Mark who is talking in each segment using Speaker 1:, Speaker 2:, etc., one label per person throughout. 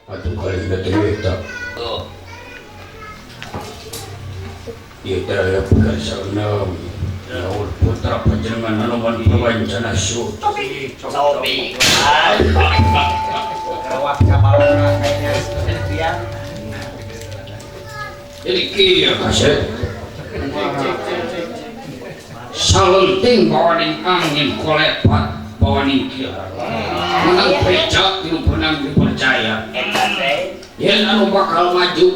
Speaker 1: Atuh kali teh eta. Ieu teh aya pegasaeunam. Laur putra panjenengan Anoman Prawancana Su.
Speaker 2: Sopi.
Speaker 3: Rawat kabalana kayaknya dia.
Speaker 1: Jadi kieu kasep. Salenting bawaning angin kolepat bawaning kilat. Menang beca tinu menang dipercaya.
Speaker 2: Eta teh.
Speaker 1: Yen anu bakal maju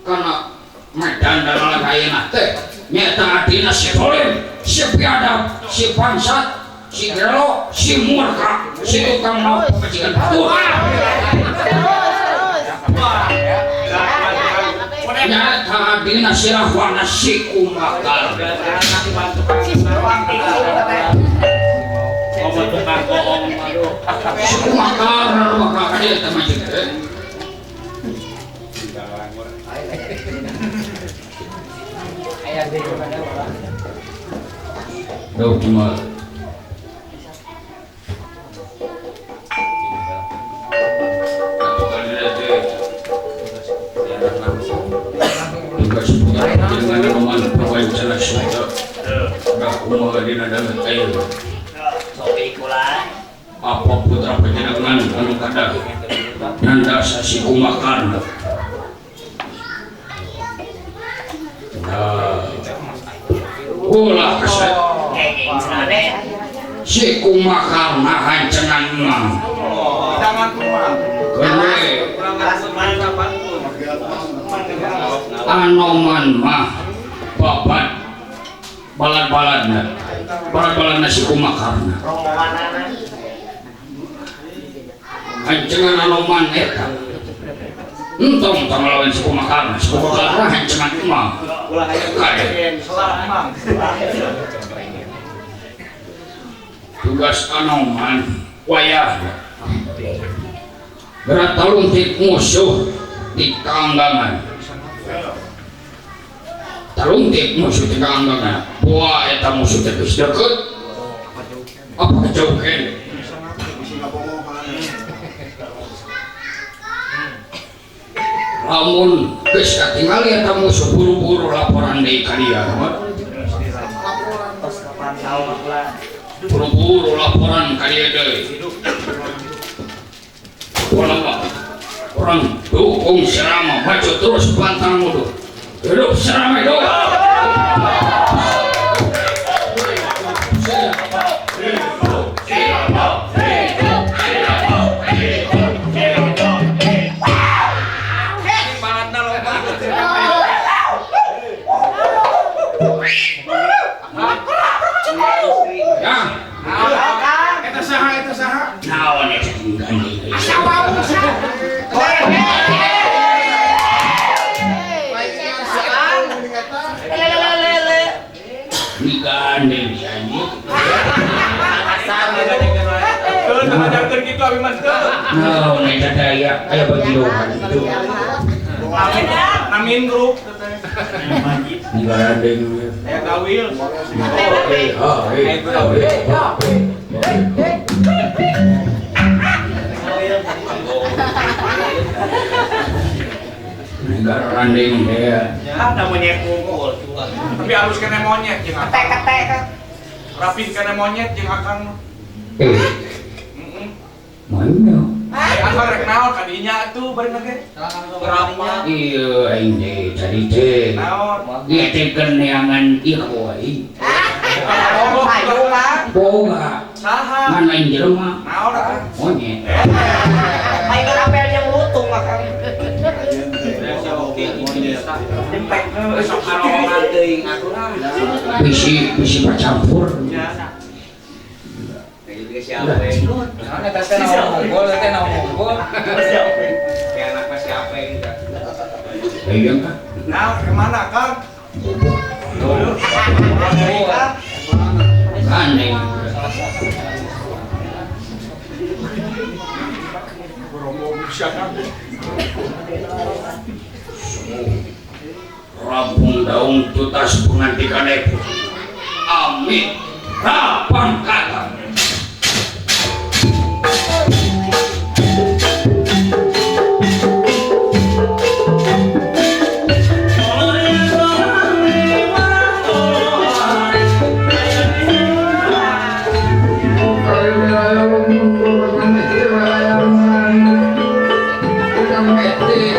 Speaker 1: kana medan dalam ayeuna teh nyaeta adina si Zolim, si biadab, si bangsat, si gelo, si murka, si tukang mau pemajikan batur. Nyaeta adina si Rahwana si Kumbakar. Si Kumbakar bakal ka dieu teh maju teh. Duh, cuma tugas putra panjenengan Anoman Prawancana Suta kumaha dina danget ayeuna.
Speaker 2: Sopi kula.
Speaker 1: Apa putra panjenengan anu kadah nandasa si Kumbhakarna. Nah, ulah keset. Si Kumbhakarna hancengan emang. Kene Anoman mah babat balad-baladna. Balad-baladna si Kumbhakarna. Hancengan Anoman eta. Entong tong lawan si Kumbhakarna, si Kumbhakarna hancengan emang. Tugas Anoman wayah berat talungtik musuh di kanggangan. Talungtik musuh di kanggangan. Wah eta musuh teh geus deukeut. Apa kejauhan? Lamun geus katingali eta musuh buru-buru laporan deui ka dia. Buru-buru laporan ka dia deui. Orang dukung Serama maju terus pantang mundur. Hidup Serama hidup. Ya.
Speaker 4: Eta saha eta saha?
Speaker 1: Naon eta gandeng?
Speaker 4: Asa wau saha?
Speaker 1: Gandeng anjing.
Speaker 4: Keun ngajarkeun kitu abi mah teu.
Speaker 1: Naon eta daya aya bagidohan kitu.
Speaker 4: Namin grup teh.
Speaker 1: Gandeng.
Speaker 4: Aya gawil.
Speaker 1: Eh, ha, eh, ha, eh, ha. Negara randeng teh.
Speaker 4: Ada monyet kumpul. Tapi halus kena monyet jeung akang.
Speaker 3: Ketek-ketek kan.
Speaker 4: Rapih kena monyet jeung akang.
Speaker 1: Eh.
Speaker 4: Heeh.
Speaker 1: Mana?
Speaker 4: Akang rek naon ka dinya atuh bari ge. Berapa?
Speaker 1: Iya aing teh tadi teh.
Speaker 4: Naon?
Speaker 1: Ieu teh keneangan ieu aing. Boga.
Speaker 4: Saha?
Speaker 1: Ngan lain jelema.
Speaker 4: Naon atuh?
Speaker 1: Monyet.
Speaker 3: Aing kan apel jeung lutung akang. Jempek.
Speaker 4: Sok karohongan teuing atuh lah.
Speaker 1: Bisi bisi pacampur.
Speaker 3: Naon eta teh naon unggul teh naon unggul.
Speaker 4: Kayak anak mah siapa yang enggak?
Speaker 1: Iya kah?
Speaker 4: Nah, kemana Kang?
Speaker 1: Gandeng. Rampung daung tutas pengantikan epo. Amin. Rapang kata. mimiti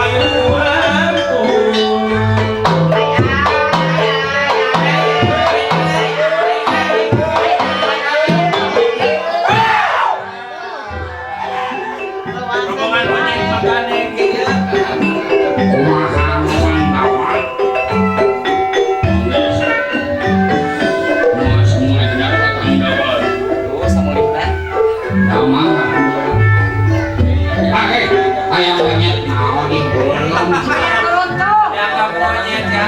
Speaker 4: Ayo. Gandeng kieu.
Speaker 1: Kumaha ngawang bawa. Geus semua datang bawa.
Speaker 3: Tuh samulipna.
Speaker 1: Damang. Oke, aya monyet naon di beureum.
Speaker 4: Dianggap monyet ya.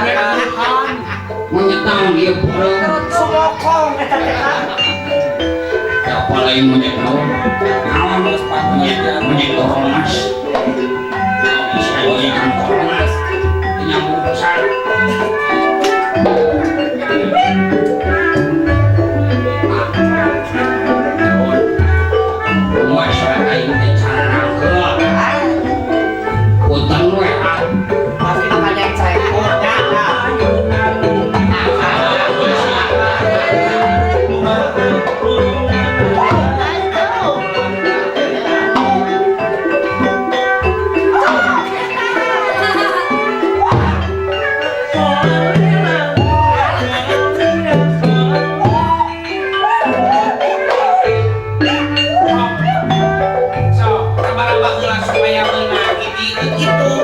Speaker 1: Monyet naon di beureum.
Speaker 2: Sumokong eta teh Kang.
Speaker 1: Siapa lagi monyet naon? Naon
Speaker 3: Geus pak
Speaker 1: monyet monyet koronas. Bisa ikan koronas. Nyambung besar. Masyarakat aing teh carangkeul. Punten we ah.
Speaker 2: Pasti makanya cengkurnya.
Speaker 4: Sok, raba-raba heula supaya meunang gitu gitu.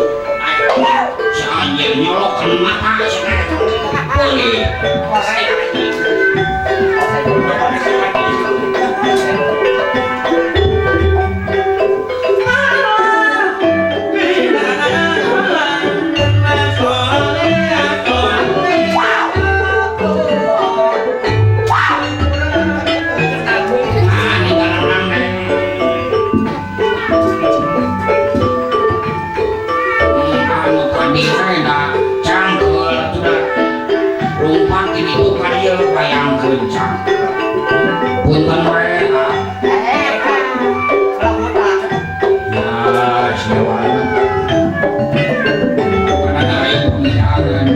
Speaker 1: Si anjing nyolokan mata cenah. Peuli.
Speaker 4: Korek anjing.
Speaker 1: Ah, ini garanang deh. Anu tadi we da cangkeul atuh da. Lumpat ini tuh ka dieu bayangkeun cang. Punten we ah. Ya, siawana. Karena ada aing pemikiran.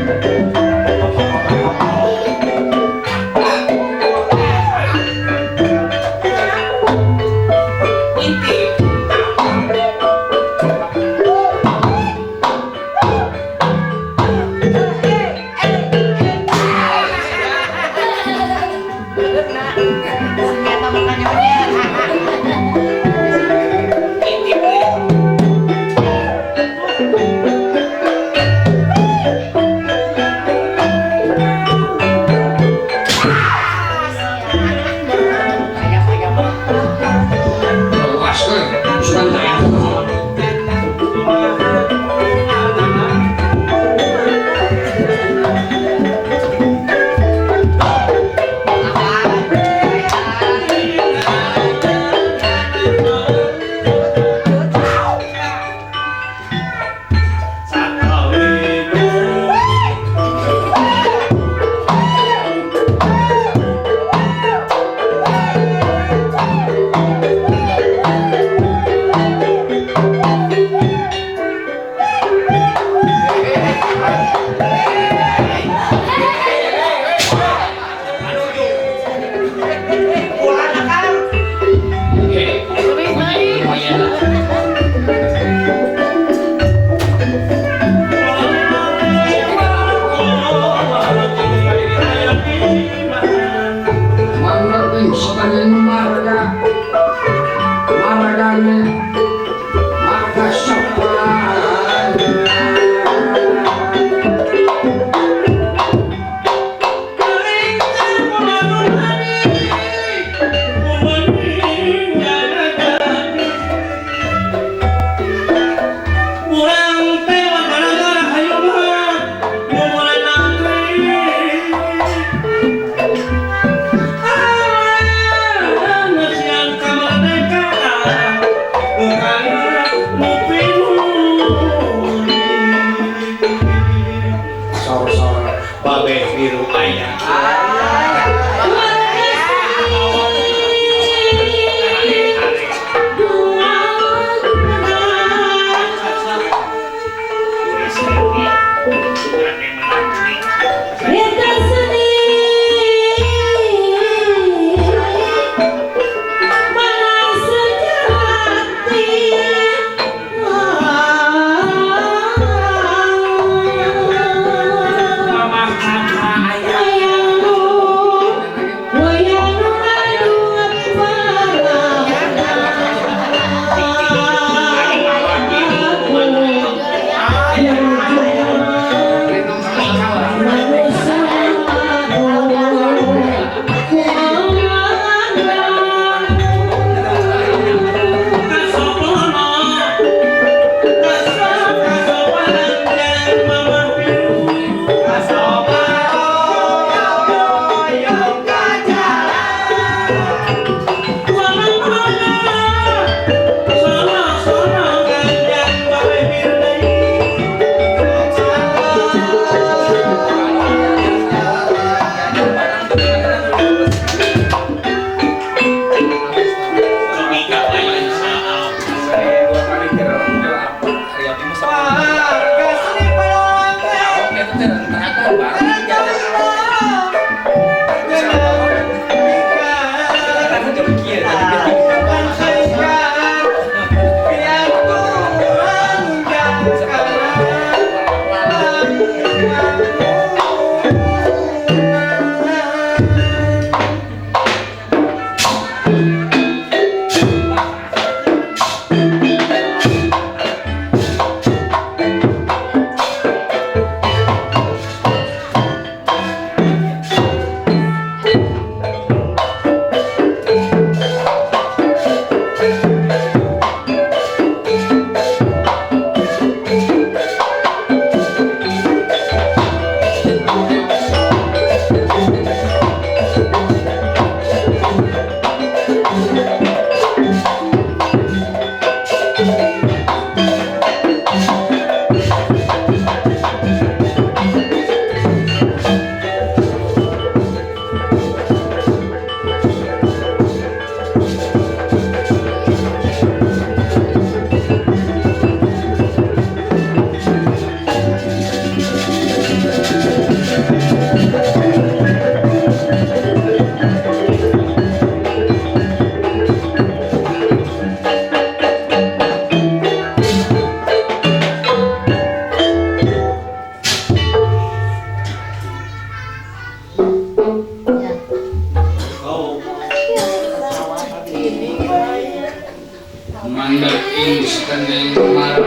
Speaker 4: Intip. Intip.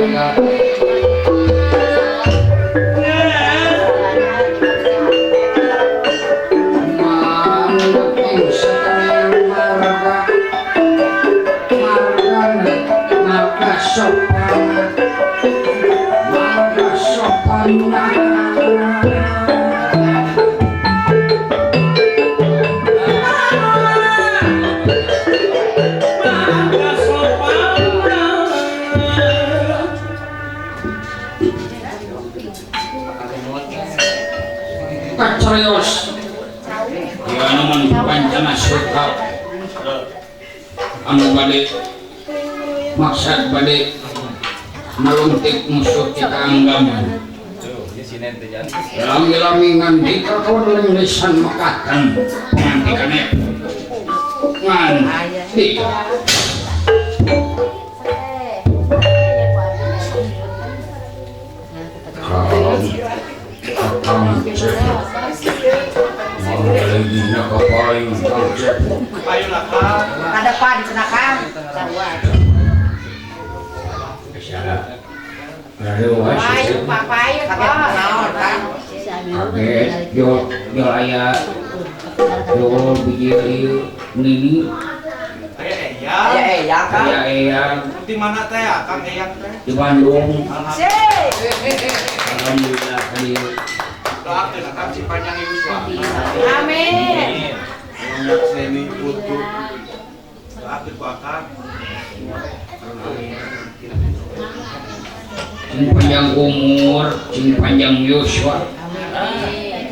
Speaker 1: Marga Kacarios ya namun pancana surga anu bade maksad bade meluntik musuh kita anggaman lami-lami ngandika kawan lisan mekatan ngandikane ngandika
Speaker 2: Kadepan cenah Kang.
Speaker 1: Kaget yo yo aya yo biji ieu nini
Speaker 4: aya eyang.
Speaker 2: Aya eyang Kang.
Speaker 1: Aya eyang.
Speaker 4: Di mana teh Kang eyang teh?
Speaker 1: Di Bandung. Alhamdulillah kali.
Speaker 4: Doakeun Kang si panjang yuswa.
Speaker 5: Amin.
Speaker 4: Banyak seni putu. Doakeun ku Akang.
Speaker 1: Cing panjang umur, cing panjang yuswa.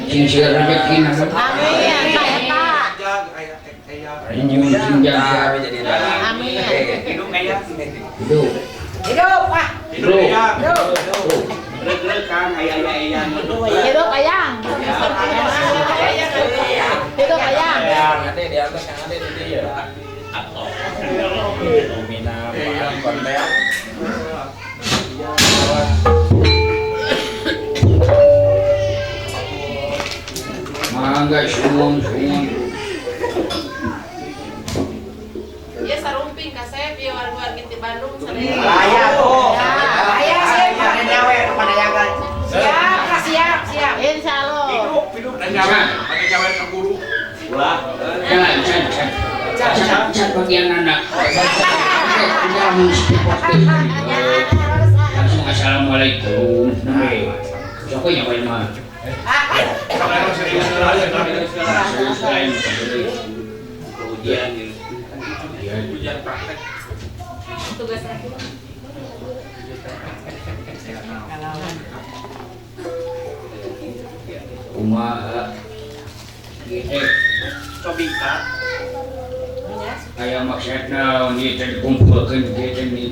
Speaker 1: Cing seueur rezeki.
Speaker 5: Amin.
Speaker 1: Amin. Cing jaga.
Speaker 5: Amin.
Speaker 4: Hidup eyang.
Speaker 1: Hidup.
Speaker 2: Hidup ah.
Speaker 4: Hidup eyang.
Speaker 2: Hidup.
Speaker 4: Reuk-reuk Kang aya aya eyang.
Speaker 5: Hidup ayang. Hidup ayang.
Speaker 3: Ade di atas Kang Ade di dieu. Atau Lumina konten.
Speaker 1: Mangga suwung-suwung.
Speaker 5: Ieu sarumping kasep ieu warga-wargi ti Bandung sadaya.
Speaker 2: Aya tuh. Aya sih pada nyawer kepada yagan.
Speaker 5: Siap, siap, siap. Insyaallah.
Speaker 4: Hidup, hidup dan nyawer, pada nyawer ke guru. Ulah.
Speaker 1: Jalan, jalan, jalan. Cat bagian anak. Langsung assalamualaikum. Siapa yang main mah? Ujian,
Speaker 4: ujian praktek.
Speaker 5: Tugas aku.
Speaker 1: Kumaha gitu.
Speaker 4: Cobika.
Speaker 1: Aya maksudna ieu teh dikumpulkeun kieu teh ni.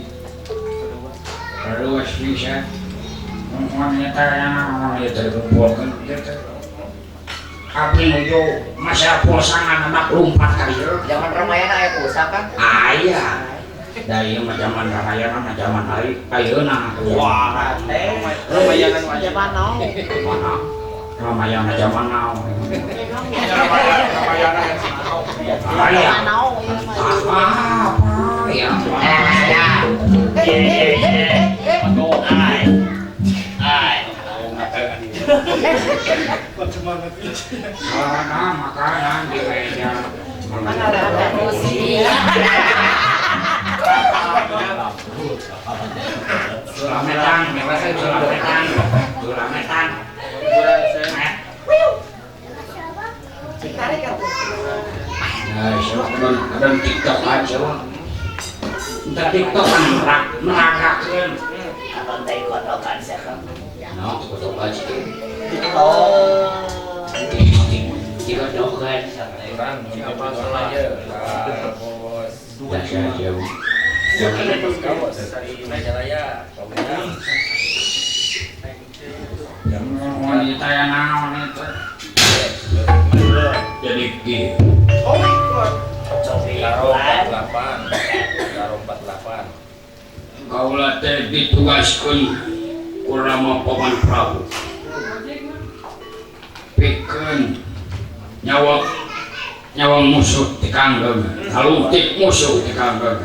Speaker 1: Terus bisa ngomongnya teh ieu teh dikumpulkeun kieu teh. Abdi nuju masa pulsangan anak lompat ka dieu.
Speaker 2: Zaman Ramayana aya pulsa kan?
Speaker 1: Aya. Da ieu mah zaman Ramayana mah zaman ayeuna.
Speaker 4: Wah, teh Ramayana mah
Speaker 5: zaman now.
Speaker 1: Mana? Ramayana zaman now.
Speaker 4: Ramayana yang now.
Speaker 1: Aya. Apa ya?
Speaker 2: Ya.
Speaker 4: Ai. Ai.
Speaker 1: Karena makanan di meja. Sulametan, sulametan, sulametan. Nah, kadang TikTok aja. Entah TikTok kan meragakeun.
Speaker 2: Abang teh kotokan sekarang.
Speaker 1: Nah, kotokan sih.
Speaker 2: Oh.
Speaker 1: Dikotokan.
Speaker 3: Siapa salah ya? Bos.
Speaker 1: Jauh. Wanita yang naon itu. Jadi gitu.
Speaker 4: Oh my god.
Speaker 3: Karo 48. Karo 48.
Speaker 1: Kaula teh ditugaskeun ku Rama Paman Prabu. Pikeun nyawa nyawa musuh ti kanggeng, haluntik musuh ti kanggeng.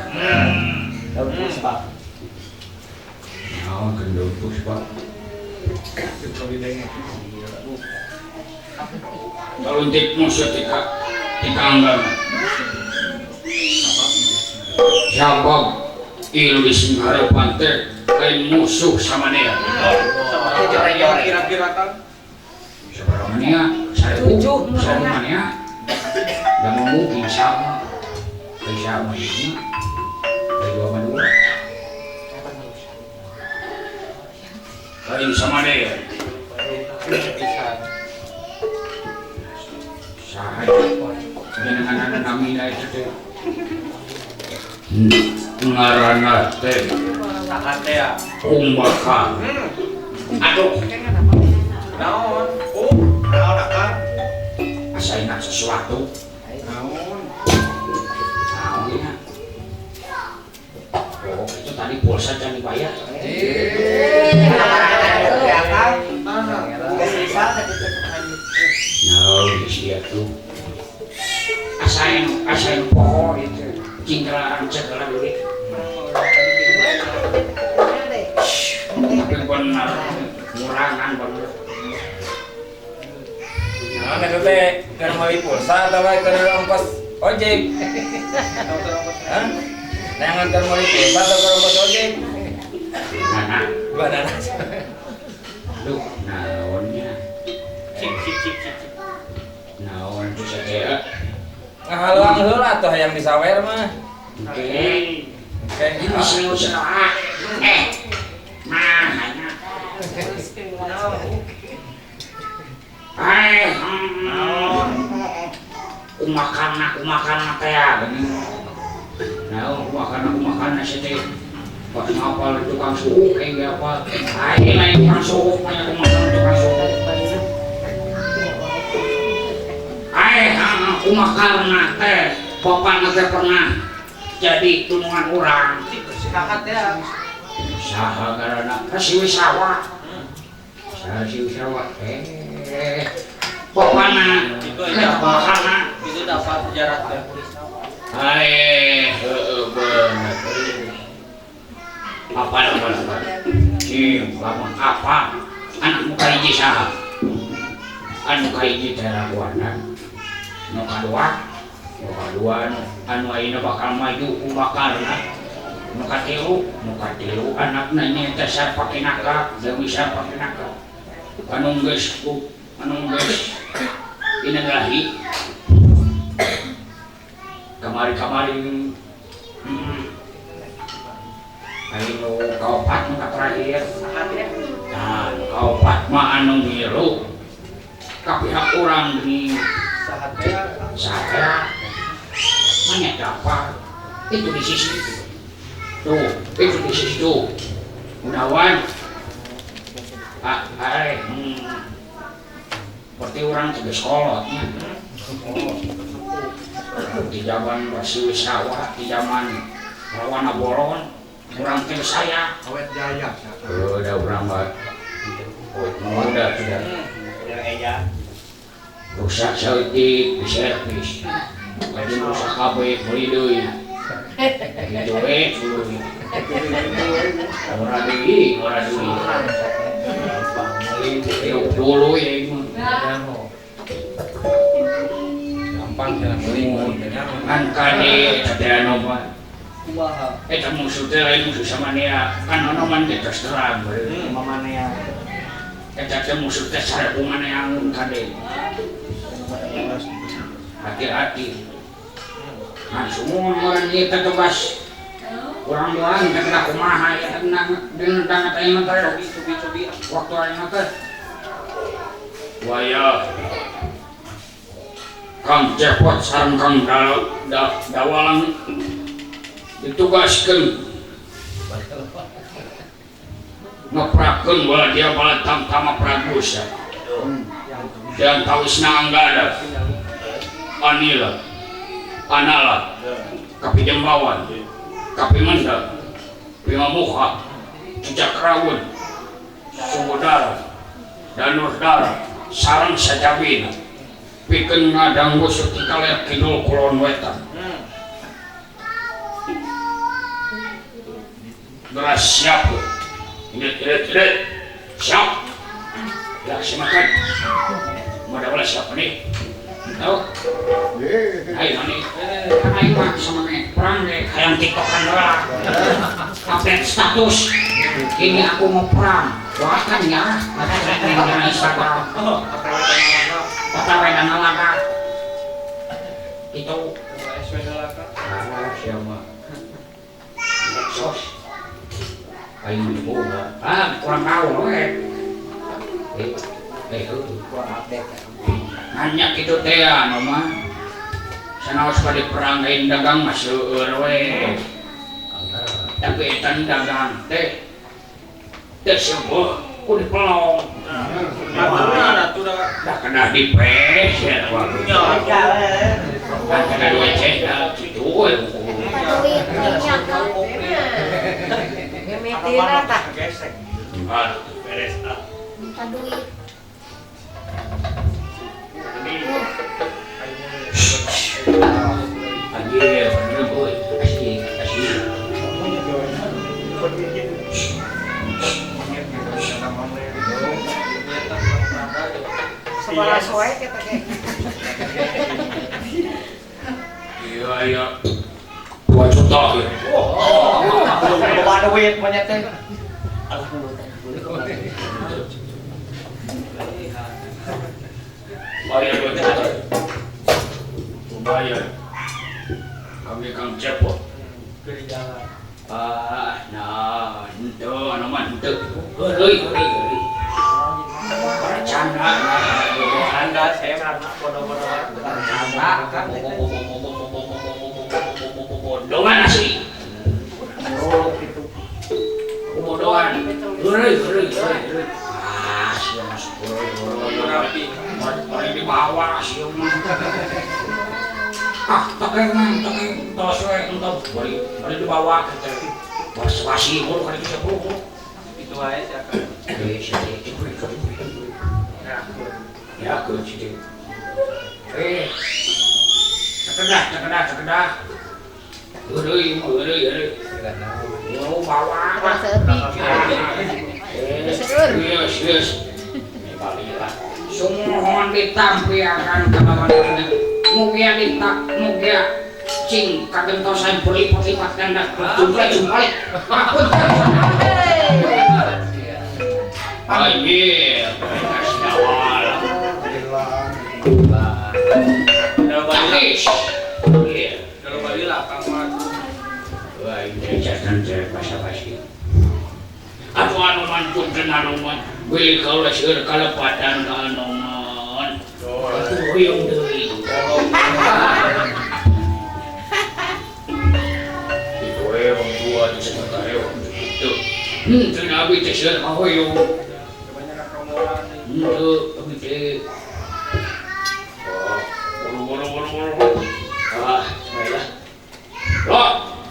Speaker 1: Kendor Puspa. Taluntik musuh tika anggan. Sabab ieu geus ngarepan teh lain musuh sama dia.
Speaker 4: Kira-kira kang.
Speaker 1: Sabaraha mania? 1000. 1000 mania. Da mungkin sama. Sama ini. Dua sama dua. Lain sama dia. Saha dengan namina itu teh. Ngaranna teh.
Speaker 3: Saha teh ya?
Speaker 1: Kumbaka. Aduh.
Speaker 4: Naon? Oh, naon akang?
Speaker 1: Asa ingat sesuatu.
Speaker 4: Naon?
Speaker 1: Naon ya? Oh, itu tadi pulsa can dibayar. Naon sia tuh. Asa anu poho itu. Cingkelarang segala duit. Tapi benar murangan bener.
Speaker 3: Nah, itu teh keur meuli pulsa atawa keur ongkos ojek? Hah? Neangan keur meuli pulsa atau keur ongkos ojek?
Speaker 1: Banana.
Speaker 3: Banana.
Speaker 1: Aduh, naonnya?
Speaker 3: Cik cik cik cik.
Speaker 1: Naon bisa teh?
Speaker 3: Ngahaluang heula atuh hayang disawer mah.
Speaker 1: Oke.
Speaker 3: Oke.
Speaker 1: Ini serius ah. Nah, hanya. Kumakan teh ya. Nah, kumakan si teh. Pas ngapal tukang suuk kayak apa? Ai lain tukang suuk mah kumakan tukang suuk. Ai kumakan teh bapana teh pernah jadi tunungan urang.
Speaker 4: Saha teh?
Speaker 1: Saha ngaranna? Si Wisawa. Saha si Wisawa? Bapana. Bapana
Speaker 3: itu dapat sejarah teh.
Speaker 1: Heeh bener. Apa? Cing, lamun apa? Anak muka hiji saha? Anu kahiji teh Rahwana. Nu kadua anu ayeuna bakal maju kumakarna. Nu katilu anakna nyaeta Sarpakinaka, Dewi Sarpakinaka. Anu geus inalahi. Kamari-kamari ayo nu kaopat nu terakhir. Nah, nu kaopat mah anu ngiru ka pihak urang geuning.
Speaker 4: Saha teh?
Speaker 1: Saha mah apa? Itu di sisi itu. Tuh, itu di sisi tuh. Gunawan. Seperti orang juga sekolahnya. Di zaman Basi Wisawa, di zaman Rawana Bolon, orang teh saya.
Speaker 4: Awet jaya.
Speaker 1: Udah orang mah. Muda sudah. Rusak saeutik di servis. Lagi rusak kabeh meuli deui. Kitu we tuluy. Ora deui, ora deui. Meuli dulu ya ieu mah.
Speaker 3: Gampang cenah meuli
Speaker 1: kan kade teh anu mah.
Speaker 4: Kumaha?
Speaker 1: Eta musuh teh lain musuh samanea. Kan ono man teh terus terang.
Speaker 4: Mamanea.
Speaker 1: Eta teh musuh teh sarebu maneangan kade. Hati-hati. Nah, semua orang ieu teh tugas urang-urang teh kena kumaha ya tenang dina dangat ayeuna teh
Speaker 4: cubi-cubi
Speaker 1: waktu ayeuna teh. Waya Kang Cepot sareng Kang Dawalang ditugaskeun ngeprakeun wala dia bala tamtama Pragusa. Dan tawisna Anggada, Anila, Anala, Kapijembawan, Kapimenda, Bimamuka, Cicakrawun, Sumodara, Danurdara, sareng sajabina, pikeun ngadanggu suti kaler kidul kulon wetan. Geras siap, Ini. Siap. Laksanakan. Mudah-mudahan siapa nih? Tahu? Ayo nih. Ayo mah sama nih perang deh. Hayang tiktokan lah. Update status. Ini aku mau perang. Doakan ya. Di Instagram. Otawena nalaga. Itu. Siapa? Medsos. Ayo dibuka. Ah, kurang tahu we.
Speaker 3: Kurang update.
Speaker 1: Hanya kitu teh anu mah. Sanaos bade perang lain dagang mah seueur we. Tapi eta dagang teh teu seueuh ku dipelong.
Speaker 4: Atuh da.
Speaker 1: Da kena dipes ya. Kan kena duit cek kitu we.
Speaker 2: Duit minyak mimitina tah.
Speaker 4: Gesek. Aduh, beres ah.
Speaker 6: Minta duit.
Speaker 1: Anjir, bener boy. Asik, asik.
Speaker 2: Sebelah soe kita teh.
Speaker 1: Iya, iya. 2 juta.
Speaker 3: Belum ada duit banyak teh.
Speaker 1: Bayar 2 juta. Bayar. Kami Kang Cepot. Ah, nah, itu anu mah henteu. Heureuy, heureuy, heureuy. Bercanda,
Speaker 3: bercanda, saya mah bodoh-bodohan bercanda kan.
Speaker 1: Bodohan asli.
Speaker 3: Oh, gitu.
Speaker 1: Bodohan. Heureuy, heureuy, heureuy. Ah, sia masuk heureuy. Paling di bawah sia mah. Ah, tokeng mah, tokeng tos we entah bari bari di bawah gitu. Bas-basi buru kali itu buru.
Speaker 3: Itu aja sih akan.
Speaker 1: Eh, sih. Ya, aku sih. Eh. Cekedah, cekedah, cekedah. Heureuy, heureuy, heureuy. Oh, bawah. Yes, yes. Balilah. Sumuhun ditampiakan kalawan mugia ditak mugia cing kagentosan berlipat-lipat ganda jumlah-jumlah. Apunten. Anjir, kasdawal. Cakis. Iya.
Speaker 4: Kalau balilah Kang Madu.
Speaker 1: Wah, ini jangan basa-basi. Aduh anuman punten anuman. Bilih kaula seueur kalepatan ka anuman. Atuh hoyong deui. Itu we wong dua di sebentar wong itu. Teu nabi teh seueur kahoyong. Henteu abi teh. Oh, boro-boro. Ah, baiklah. Loh,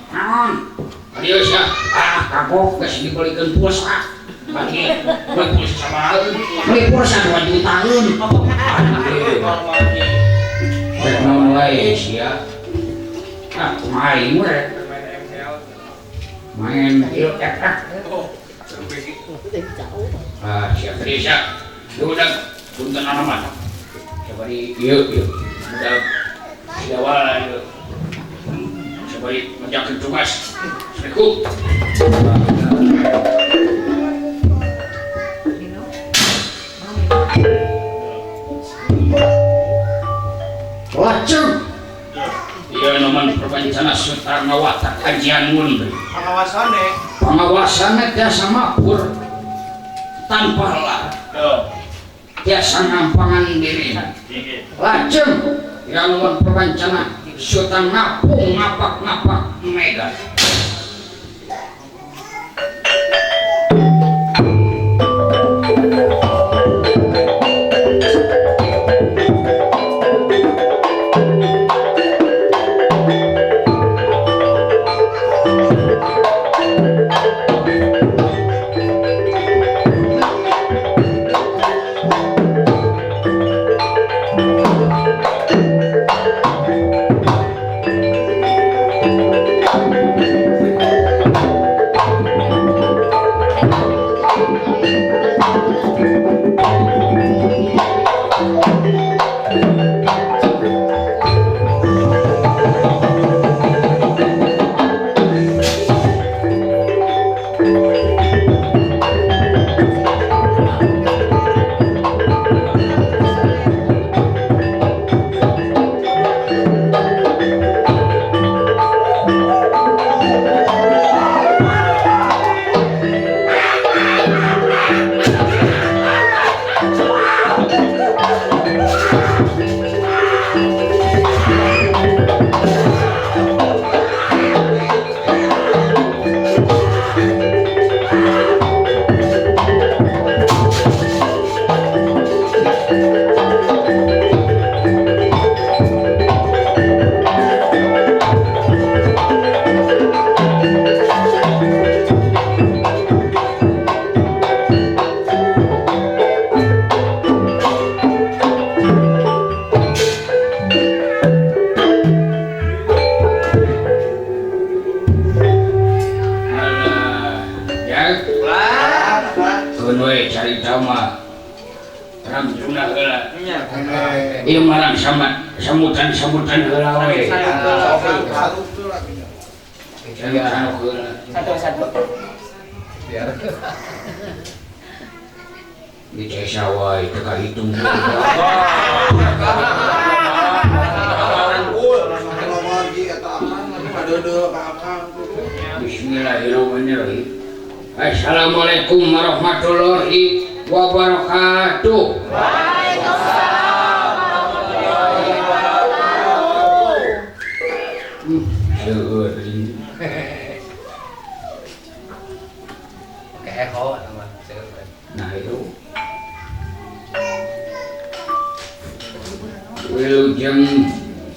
Speaker 1: naon? Adieu sia. Ah, kapok geus dibelikeun pulsa. Bagi beli pulsa sabaraha? Beli pulsa 2 jutaan. Anjir. Rek naon wae sia. Ah, kumaha aing we? Main ieu FF. Ah, siap tadi sia. Udah punten anu mah. Coba di ieu ieu. Udah dawal ieu. Coba di ngerjakeun tugas. Assalamualaikum. Lajeng. Iya noman perbancana sutar ngawatak kajian mun.
Speaker 4: Pangawasane.
Speaker 1: Pangawasane tiasa mabur tanpa lelah. Tiasa ngampangan diri. Lajeng ya noman perbancana sutar ngapung ngapak-ngapak mega. Keun we carita mah. Ramjuna heula. Ieu mah sambutan-sambutan heula we.
Speaker 2: Satu-satu.
Speaker 1: Biar. Di desa wae teu kahitung. Bismillahirrahmanirrahim. Assalamualaikum warahmatullahi wabarakatuh.
Speaker 5: Waalaikumsalam warahmatullahi wabarakatuh.
Speaker 1: Seueur.
Speaker 3: Keho sama seueur.
Speaker 1: Nah itu. Wilujeng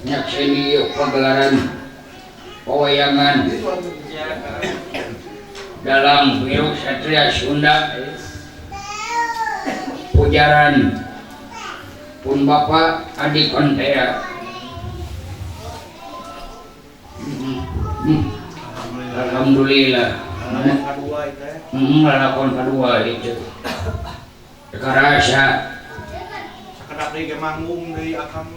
Speaker 1: nyakseni pagelaran pewayangan dalam Biru Satria Sunda pujaran pun Bapak Adi Kontea. Alhamdulillah. Lalakon kedua itu. Karasa.
Speaker 4: Sakedap deui ge manggung deui akang.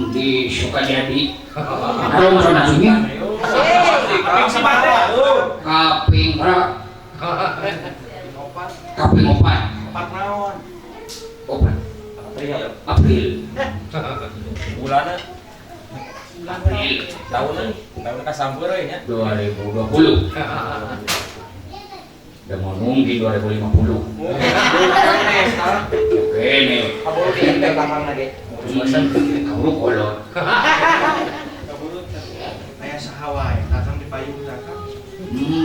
Speaker 1: Di Sukajadi. Harum sanatunya.
Speaker 4: Kaping sabaraha?
Speaker 1: Kaping berapa? Kaping opat.
Speaker 4: Opat naon?
Speaker 1: Opat. April.
Speaker 3: Bulanna?
Speaker 1: April.
Speaker 3: Tahunna? Tahun kasampeur we nya.
Speaker 1: 2020. Udah mau nunggu 2050. Oke nih.
Speaker 2: Kaburu di belakang lagi.
Speaker 1: Kaburu kolot.
Speaker 4: Kaburu aya saha wae datang di payung datang.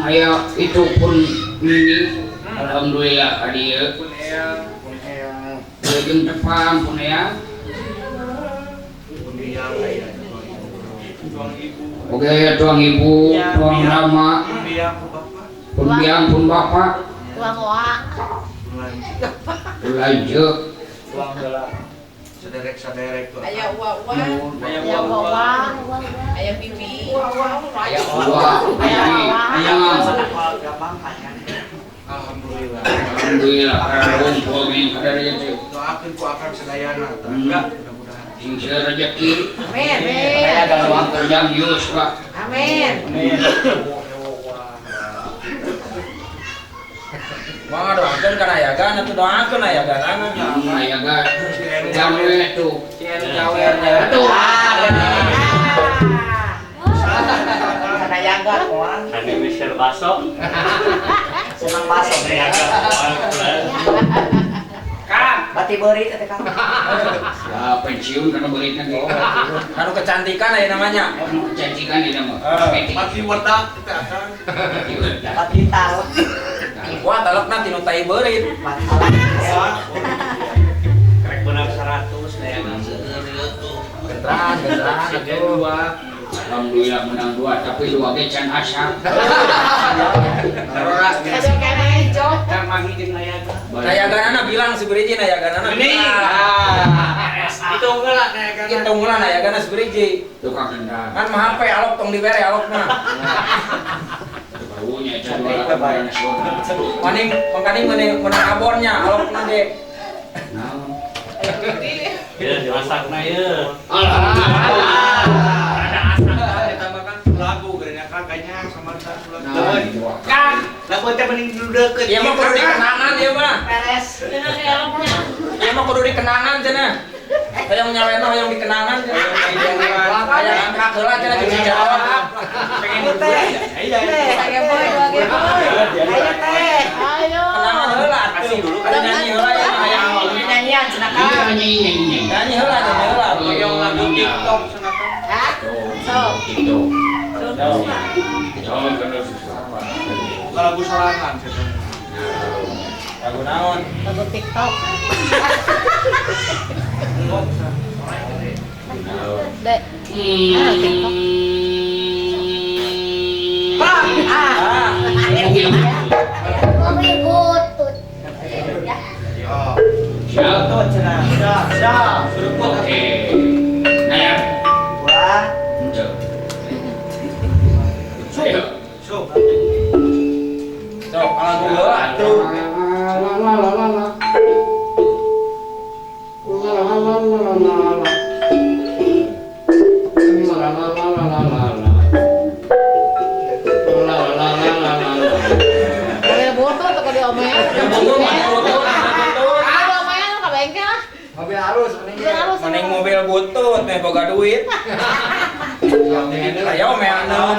Speaker 1: Aya itu pun ini alhamdulillah ka dieu.
Speaker 4: Pun ea, pun ea.
Speaker 1: Wilujeng tepang pun ea.
Speaker 4: Pun biang aya tuang ibu.
Speaker 1: Oke, tuang ibu, tuang rama.
Speaker 4: Pun biang pun bapak.
Speaker 1: Pun biang pun bapak.
Speaker 5: Tuang oa.
Speaker 1: Pun lanjut.
Speaker 4: Tuang heula. Saderek-saderek tuh.
Speaker 5: Aya uwa-uwa. Aya uwa-uwa. Aya bibi.
Speaker 1: Aya uwa. Aya bibi.
Speaker 4: Alhamdulillah.
Speaker 1: Alhamdulillah. Karumpul min kadar ieu.
Speaker 4: Doakeun ku akang sadayana. Enggak, mudah-mudahan.
Speaker 1: Sing seueur rezeki.
Speaker 2: Amin.
Speaker 1: Aya galuang kerjang yuswa.
Speaker 2: Amin.
Speaker 3: Amin. Mah doakeun kana ayagan atuh doakeun ayagan.
Speaker 1: Ayagan. Gawe tuh.
Speaker 3: Gawe
Speaker 1: tuh.
Speaker 2: Kana ayagan moal.
Speaker 6: Ane miser baso.
Speaker 2: Senang baso
Speaker 3: Kang,
Speaker 2: bati beurit teh Kang.
Speaker 1: Ya pensiun kana beuritna ge.
Speaker 3: Kanu kecantikan aya namanya.
Speaker 1: Kecantikan ieu mah.
Speaker 4: Bati wedak teh Akang.
Speaker 1: Bati wedak.
Speaker 2: Bati talek.
Speaker 3: Wah, talekna tinu tai beurit.
Speaker 6: Krek beunang 100 dayangan seueur ieu tuh.
Speaker 3: Genteran, genteran
Speaker 6: dua.
Speaker 1: Alhamdulillah menang dua, tapi dua ge can asa.
Speaker 6: Sarora
Speaker 5: Kasih kana hijau.
Speaker 6: Can mangi jeung ayagan.
Speaker 3: Ayaganana bilang si Briji ayaganana.
Speaker 6: Geuning. Hitung heula ayaganana.
Speaker 3: Hitung heula ayagana si Briji.
Speaker 1: Tukang kendang.
Speaker 3: Kan mah HP alok tong dibere alokna.
Speaker 1: Barunya can dua nasional.
Speaker 3: Maning mangkaning menang abonnya alokna ge.
Speaker 1: Naon?
Speaker 6: Ya dimasakna ieu.
Speaker 1: Alhamdulillah.
Speaker 6: Ada asak ditambahkan
Speaker 4: lagu geurnya Kang kayaknya sama
Speaker 1: lagu.
Speaker 6: Kang, lagu teh mending dulu deukeut.
Speaker 3: Ieu mah kudu dikenangan ieu mah.
Speaker 2: Beres.
Speaker 3: Ieu mah kudu dikenangan cenah. Hayang nyawena hayang dikenangan cenah. Hayang angkat heula cenah jeung dijawab.
Speaker 6: Pengen teh.
Speaker 2: Iya. Teh boy, dua ge boy. Ayo teh.
Speaker 5: Ayo.
Speaker 3: Kenangan heula kasih dulu kada nyanyi heula ya hayang
Speaker 2: nyanyian cenah Kang.
Speaker 1: Nyanyi nyanyi.
Speaker 3: Nyanyi heula nyanyi heula.
Speaker 4: Hayang lagu TikTok cenah Kang.
Speaker 5: Hah? Sok.
Speaker 1: Gitu.
Speaker 4: Lagu sorangan cenah.
Speaker 3: Lagu naon?
Speaker 5: Lagu TikTok. Dek. Ah, TikTok.
Speaker 2: Ah.
Speaker 1: Siap.
Speaker 4: Siap, siap.
Speaker 1: Oke. Nah ya.
Speaker 2: Wah.
Speaker 1: Ayo.
Speaker 4: Sok.
Speaker 3: Sok, kalau lagu heula atuh.
Speaker 1: La la la
Speaker 3: Butut.
Speaker 5: Ah, lumayan ka bengkel lah.
Speaker 2: Mobil halus mending.
Speaker 3: Mending mobil butut meh boga duit. Ayo meh anu.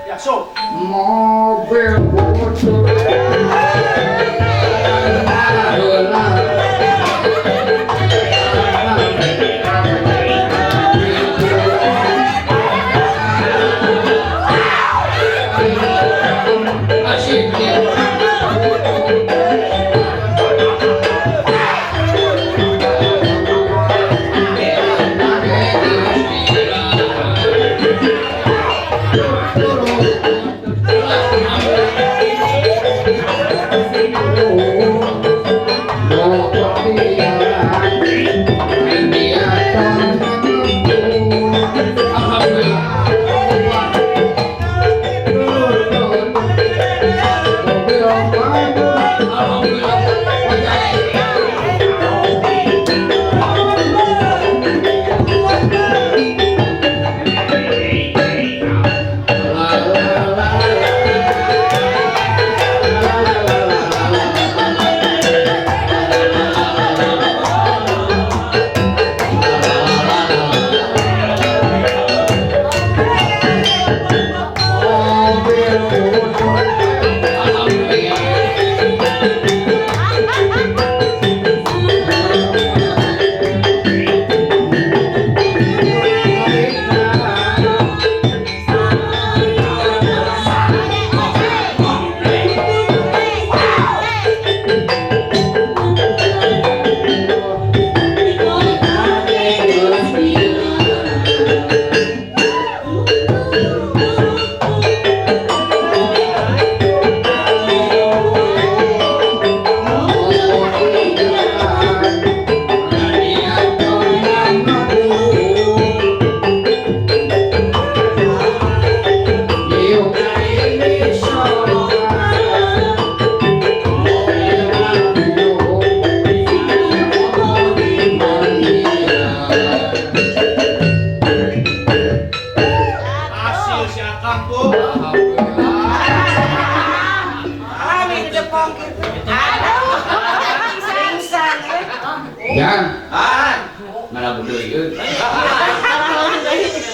Speaker 4: Ya sok.
Speaker 1: Mobil butut.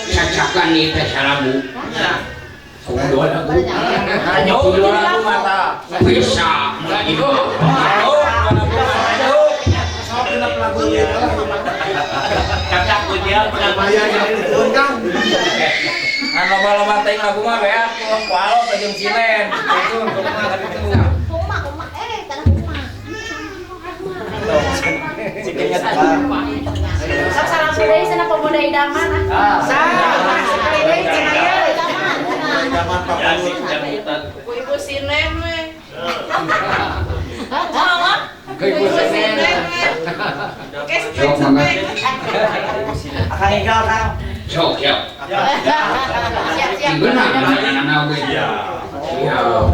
Speaker 1: Cacakan ieu teh salagu. Kudu lagu.
Speaker 3: Kudu lagu mata.
Speaker 1: Bisa mulai itu.
Speaker 4: Sok genep lagunya.
Speaker 6: Cacak kunyil
Speaker 4: lumayan ya Kang.
Speaker 3: Kan loba-loba teuing lagu mah beak kualot jeung silen. Itu kumaha kan itu.
Speaker 5: Kumaha kumaha tanah kumaha.
Speaker 3: Cikinnya
Speaker 5: Sok salam deui cenah pemuda idaman ah.
Speaker 2: Sekali deui cenah ieu
Speaker 5: idaman.
Speaker 4: Idaman Pak
Speaker 5: Ku ibu sinen we. Ku ibu sinen we. Oke, sepek.
Speaker 2: Akang igal Kang.
Speaker 1: Sok, siap.
Speaker 5: Siap, siap.
Speaker 1: Benar, benar oge. Siap.
Speaker 5: Halo.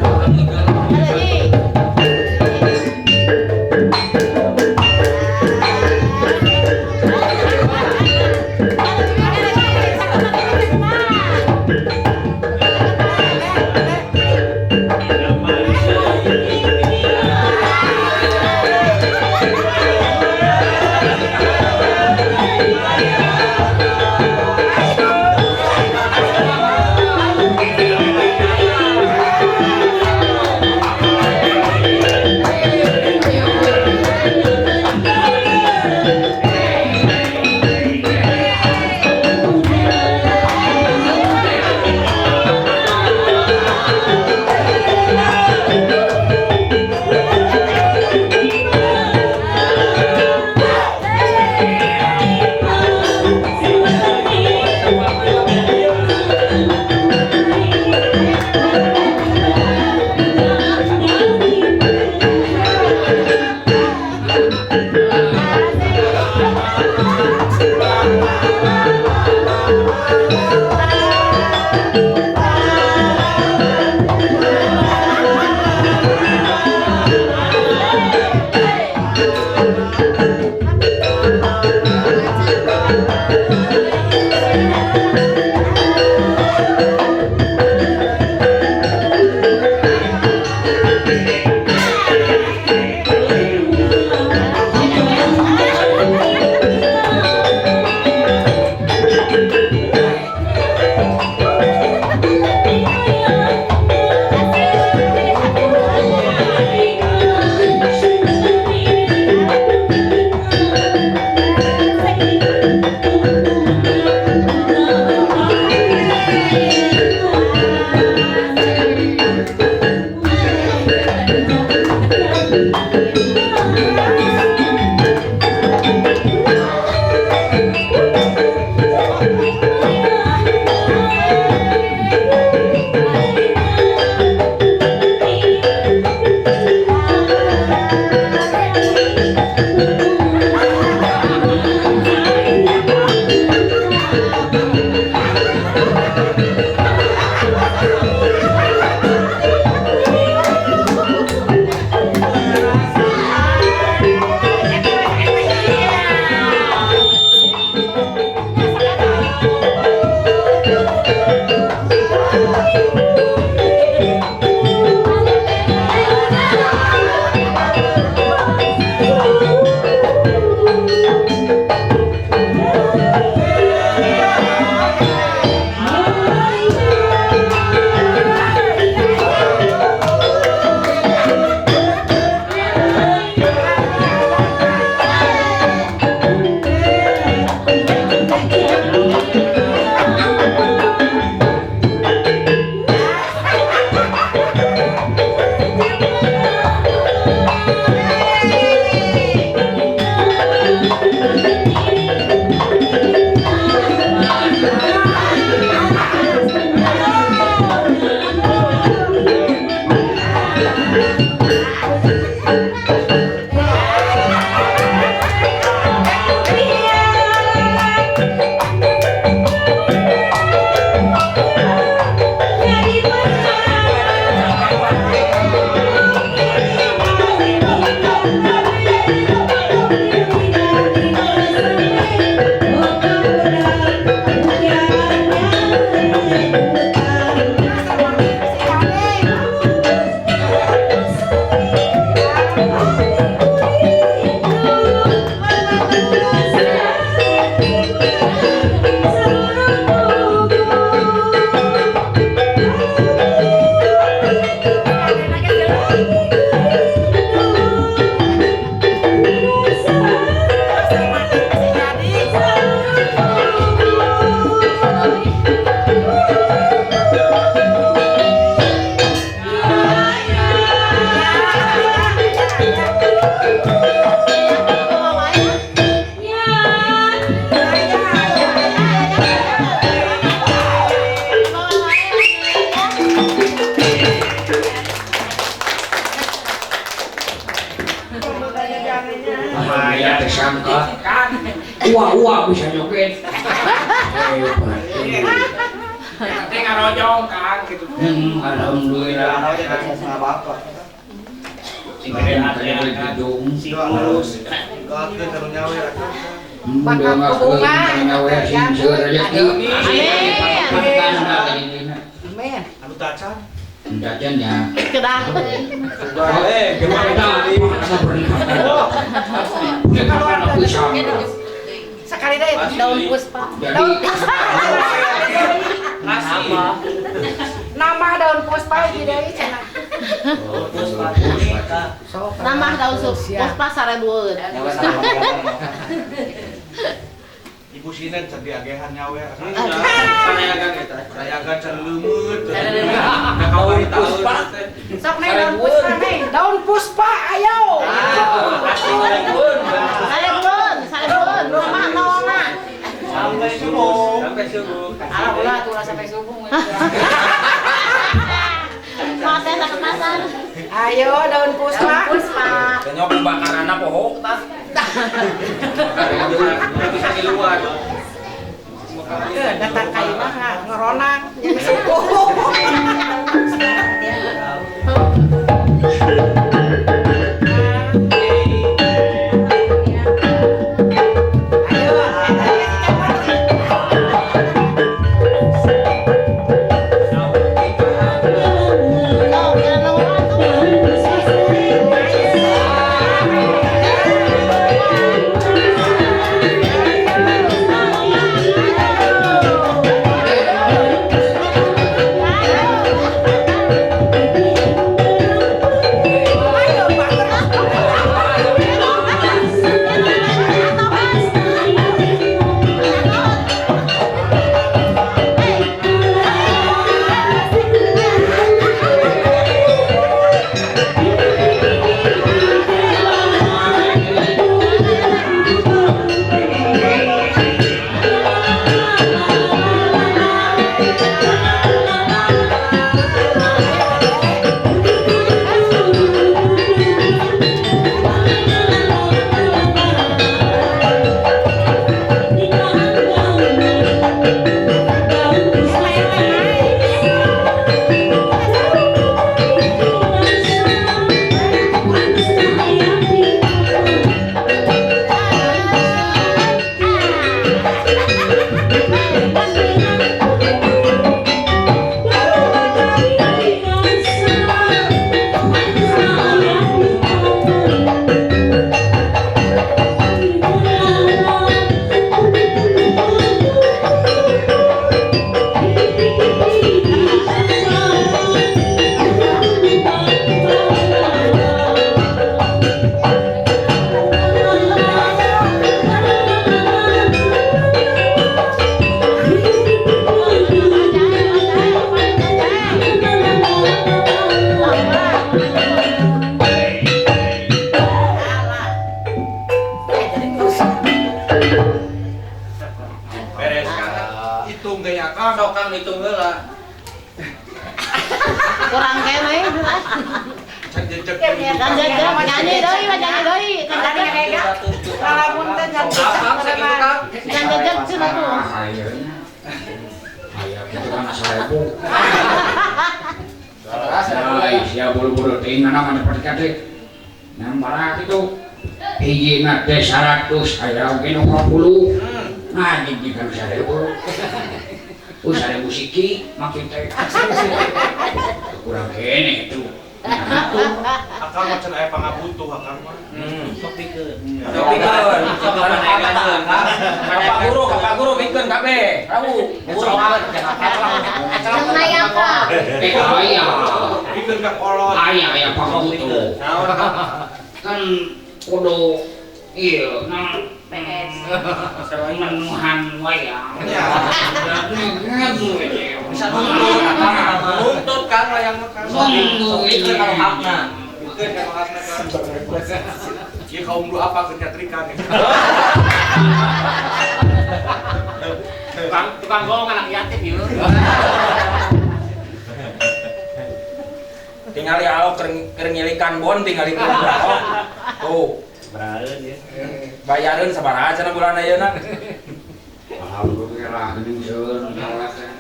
Speaker 1: Uwa-uwa bisa joget.
Speaker 3: Nanti ngarojong Kang gitu.
Speaker 1: Alhamdulillah.
Speaker 2: Sekali deh daun puspa. Daun puspa. Nama daun puspa jadi cenah.
Speaker 5: Nama daun puspa sarebueun.
Speaker 4: Ibu sinen can diagehan nyawe. Sanayagan eta. Sanayagan can leumeut. Daun puspa.
Speaker 2: Sok neng daun puspa neng. Daun puspa ayo.
Speaker 5: Sarebueun. Sarebueun. Nama naonna?
Speaker 4: Sampai subuh. Sampai subuh.
Speaker 2: Alah ulah tuh sampai subuh.
Speaker 5: Mate sakemasan.
Speaker 2: Ayo daun puspa. Puspa.
Speaker 3: Kenyok bakaranna poho tah. Bisa di luar.
Speaker 2: Datang ka imah ngoronang jeung subuh.
Speaker 4: ngitung heula.
Speaker 5: Kurang kene. Nyanyi deui, nyanyi deui.
Speaker 2: Lalamun teh
Speaker 5: jejeg cenah tuh.
Speaker 1: Aya kitu kana 1000. Ai sia buru-buru teuing mana mana perkate. Nang barak itu hijina teh 100 aya oge nu 20. Nah hiji kan 1000. Oh 1000 siki makin teh. Kurang kene itu.
Speaker 4: Akang mah can aya pangabutuh akang mah.
Speaker 6: Sok pikeun.
Speaker 3: Sok pikeun. Ka Pak guru pikeun kabeh. Rabu.
Speaker 5: Aya ka.
Speaker 1: Aya.
Speaker 4: Pikeun ka kolot.
Speaker 1: Aya aya pangabutuh. Kan kudu ieu nang
Speaker 5: PS.
Speaker 1: Menuhan wayang.
Speaker 4: Bisa nuntut, nuntut kan wayang mah kan.
Speaker 6: Pikeun kalau hakna.
Speaker 4: Pikeun kalau hakna kan. Ieu kaum du apa keur nyatrikan.
Speaker 6: Tukang gong anak yatim ieu.
Speaker 3: Tingali alok keur ngilikan bon tingali keur alok. Tuh.
Speaker 6: Baraeun ya.
Speaker 3: Bayareun sabaraha cenah bulan ayeuna?
Speaker 1: Alhamdulillah geuning seueur nu teh.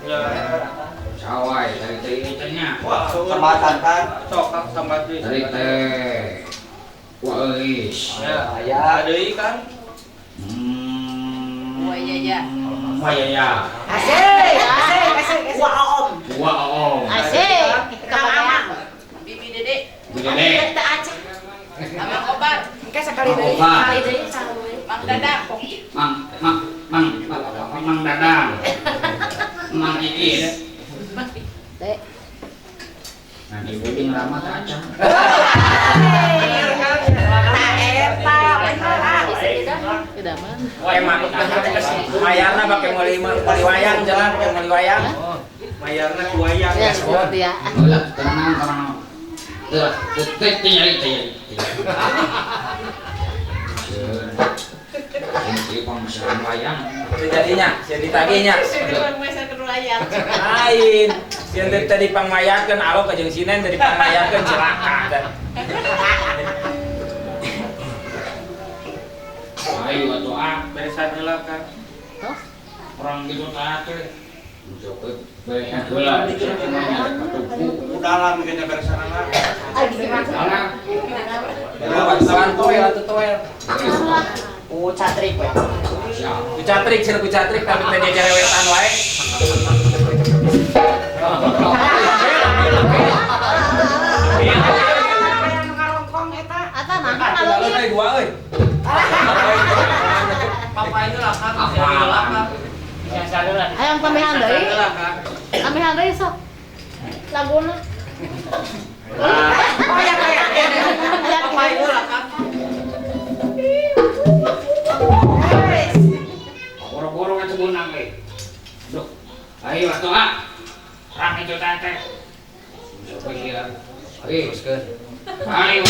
Speaker 1: Sawai tadi teh ieu teh nya.
Speaker 4: Wah, sambatan kan. Sok kang sambat deui.
Speaker 1: Tadi teh. Wah euis.
Speaker 4: Ya, aya deui kan.
Speaker 5: Wah iya ya.
Speaker 1: Wah iya ya.
Speaker 2: Asik, asik, asik. Wah om.
Speaker 1: Wah om.
Speaker 5: Asik. Kang Amang. Bibi Dede.
Speaker 1: Bibi Dede.
Speaker 5: Teu aceh. Amang Obat.
Speaker 2: Engke sekali deui, sekali deui saluwe.
Speaker 5: Mang Dadang.
Speaker 1: Mang Mang Mang Mang Dadang. Mang Iin.
Speaker 5: Teh.
Speaker 1: Nah, ibu jeung ramah teh acan.
Speaker 2: Tah eta bener ah.
Speaker 3: Emang mayarna pake meuli wayang jalan pake meuli wayang.
Speaker 4: Mayarna ku wayang.
Speaker 5: Ya, seperti ya.
Speaker 1: Ulah tenang tenang. Tuh, teh teh nyari teh nyari. Ini pangsalan wayang.
Speaker 3: Jadinya, sieun ditagihnya. Lain, sieun teh dipangmayarkeun alok ka jeung sinen teh dipangmayarkeun celaka.
Speaker 1: Ayo atuh ah,
Speaker 4: beresan heula kan.
Speaker 5: Tos.
Speaker 1: Orang gitu teh. Beresan heula
Speaker 4: Udalan mungkin beresanana.
Speaker 1: Alah.
Speaker 3: Sawan toel atuh toel.
Speaker 2: Ku catrik we.
Speaker 3: Ku catrik, cenah ku catrik tapi teh dicerewetan wae.
Speaker 2: Ngarongkong eta.
Speaker 5: Ata mah kalau
Speaker 3: dua euy.
Speaker 6: Papa itu lah kan,
Speaker 5: hayang pamihan deui. Pamihan deui sok. Laguna.
Speaker 2: Oh ya kayak.
Speaker 6: Papa itu lah kan.
Speaker 1: Boro-boro atuh beunang we. Duh. Ayo atuh ah. Rang itu teh. Sok ieu. Ayo teruskeun. Ayo.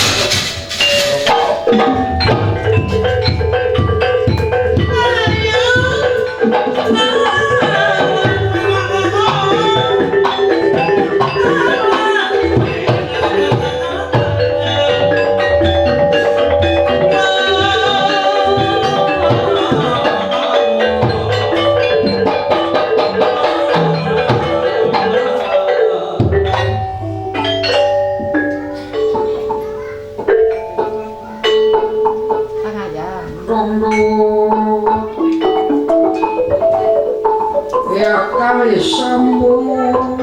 Speaker 1: Ya kali sambung.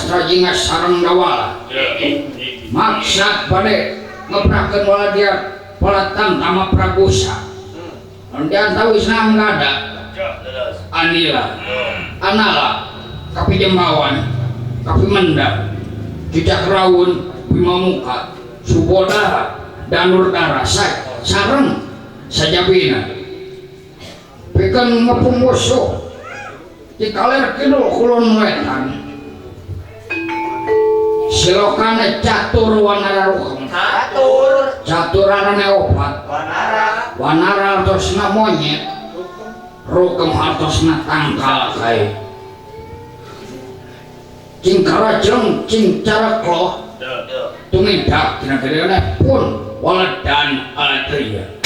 Speaker 1: Sastra Jingga sareng Dawala. Maksad bade ngeprakeun waladia pola Tamtama Pragusa. Anu diantawisna Anggada, Anila, Anala, Kapi Jembawan, Kapi Menda, Jejak Rawun, Bima Muka, Subodara, Danurdara, sareng sajabina. Pikeun ngepung musuh di kaler kidul kulon wetan. Silokana catur wanara rukem.
Speaker 2: Catur.
Speaker 1: Catur arane opat.
Speaker 2: Wanara.
Speaker 1: Wanara hartosna monyet. Rukem hartosna tangkal kae. Cing karajeng cing carekloh. Tumindak dina gedena pun waledan alatria.